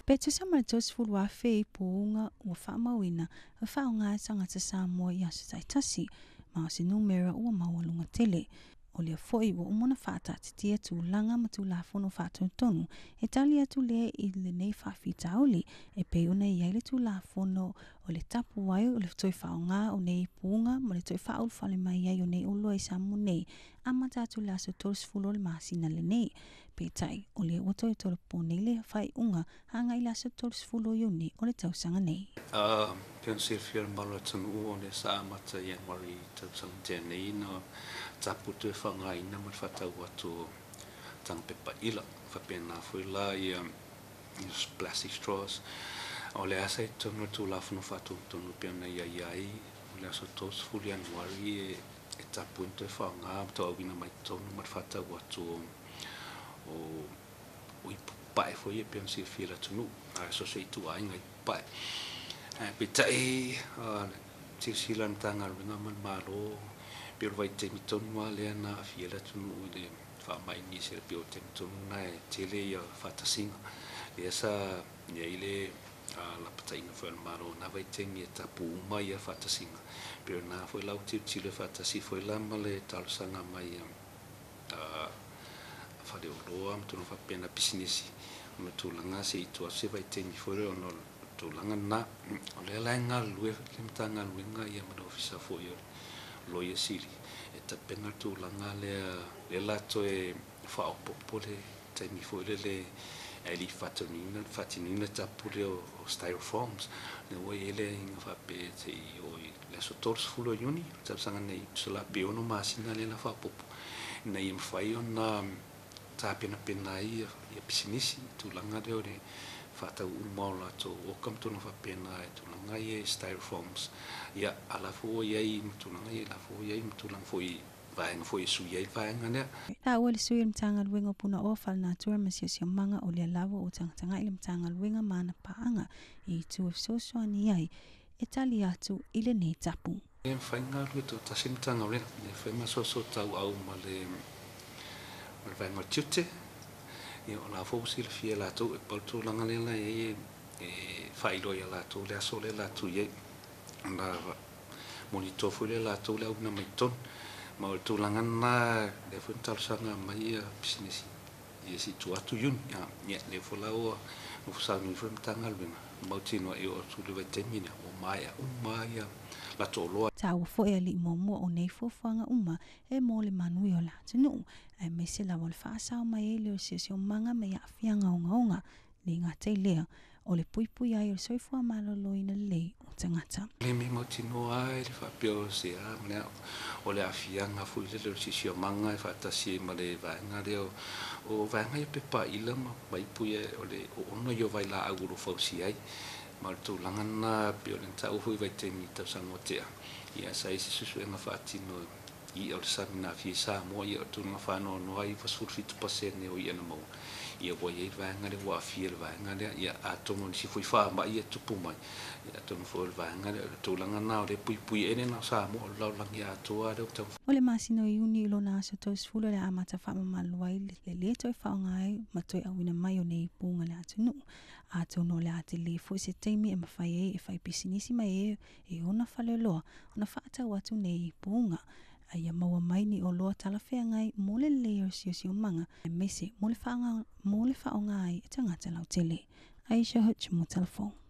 Pe tusa ma le 30,000 ipuga ua faamauina e faaaoga e tagata Samoa i aso taitasi, ma o se numera ua maualuga tele. O lea foi ua uma ona faataatitia tulaga ma Tulafono faatonutonu e tali atu lea i lenei faafitauli, e pei ona i ai le Tulafono o le tapu ai o le toe faaaoga o nei ipuga ma le toe faaulufale mai ai o nei oloa i Samoa nei, amata atu i le aso 30 o le masina lenei. Peitai, o lea ua toe tolopo nei le faaiuga agai i le aso 30 o Iuni o le tausaga nei. Pei ona silafia e le mamalu o le atunuu, o lea sa amata i Ianuari tausaga tea nei na tapu toe faaaogaina ma le faatau atu o taga pepa ila. Faapena foi la ia plastic straws. O le asa i totonu o le Tulafono Faatonutonu pei ona i ai ai, o le aso 30 Ianuari e tapu ai ona toe faaaoga ma tauauina mai totonu ma le faatau atu o ipu pae foi e pei ona silafia e le atunuu, a so o se ituaiga ipu pae. Ae peitai, silasila le Matagaluega ma le Malo, pei o le vaitaimi tonu lava lea na aafia ai le atunuu i le faamai nisi, pei o le taimi tonu lena e tele ia faatasiga. Lea sa i ai le lapataiga foi a le Malo na vaitaimi e tapu uma ia faatasiga. Pei o lena foi la ua tilotilo e faatasi foi la ma le talosaga mai a faleoloa ma tulaga faapena pisinisi, ona tulaga se i tuu atu se vaitaimi foi lea ona o le tulaga lena. O lea la e galulue le Matagaluega ia ma le Ofisa foi o le Loia Sili e tapena le tulaga lea, lea la toe faaopoopo le taimi foi lele ae le i faatinoina le tapu lea o styrofoams. Lea ua i ai le aiaiga faapea se i oo i le aso 30 o Iuni o le tausaga nei, tusa la pe 6 masina lea la faaopoopo ina ia mafai ona tapenapena ai ia pisinisi i tulaga lea o le faatau uma o latou oka ma tulaga faapena i tulaga ia styrofoams. Ia ala foi ua i ai ma tulaga ia la foi ua i ai ma tulaga foi vaega foi e sui ai le vaega lea. Taua le sui o le Matagaluega o Punaoa Faalenatura ma Siosiomaga, o lea lava ua tagatagai le Matagaluega ma ana paaga i itu e fesoasoani ai e tali atu i lenei tapu. E mafai ona galulue toatasi le Matagaluega, e mafai ma soso tauau ma le vaega o le tiute. Ia o la foi ua silafia e latou e pau le tulaga lea la i ai e faailoa ia latou le aso lea latou i ai. Ona monitor foi lea latou le auina mai totonu. Ma o le tulaga lena lea foi na talosaga mai ia pisinisi ia se i tuu atu Iuni. Ia lea foi la ua nofo sauni foi le Matagaluega mautinoa e oo atu i le vaitaimi lea ua maea uma ia latou oloa. Taua foi alii muamua o nei fuafuaga uma e mo le manuia o le atunuu, aemaise lava o le faasao mai ai lea o le siosiomaga ma aafiaga ogaoga, le gata i lea o le puipui ai o le soifua maloloina lelei o tagata. Le mea mautinoa ai le faapea o se a ma le a o le aafiaga foi lele o le siosiomaga e faatasi ai ma le vaega lea o vaega ia pepa ila ma ipu ia o le oono ia o vailaau o lo o fausia ai. Ma o le tulaga lena pei o le na taua foi vaitaimi i tausaga ua tea, ia sa i ai se suesuega faatino i o le sami na aafia i Samoa, ia o le tulaga faanoanoa ai 97% o ia na maua, ia ua i ai le vaega lea ua aafia i le vaega lea. Ia atonu o nisi foi faamai e tupu mai, ia atonu foi o le vaega lea o le tulaga lena o lea e puipui ai le na o Samoa o le lalolagi atoa lea ua taumafai. O le masina o Iuni i lona aso 30 le amata faamamalu ai le lē toe faaaoga ai ma toe auina mai o nei ipuga i le atunuu. Atonu o le a tele foi se taimi e mafai ai e faipisinisi mai e e ona faleoloa ona faatau atu nei ipuga, a ia maua mai ni oloa talafeagai mo le lelei o le siosiomaga, aemaise mo le faaaoga ai e tagata lautele. Aisha Hutch mo Telefon.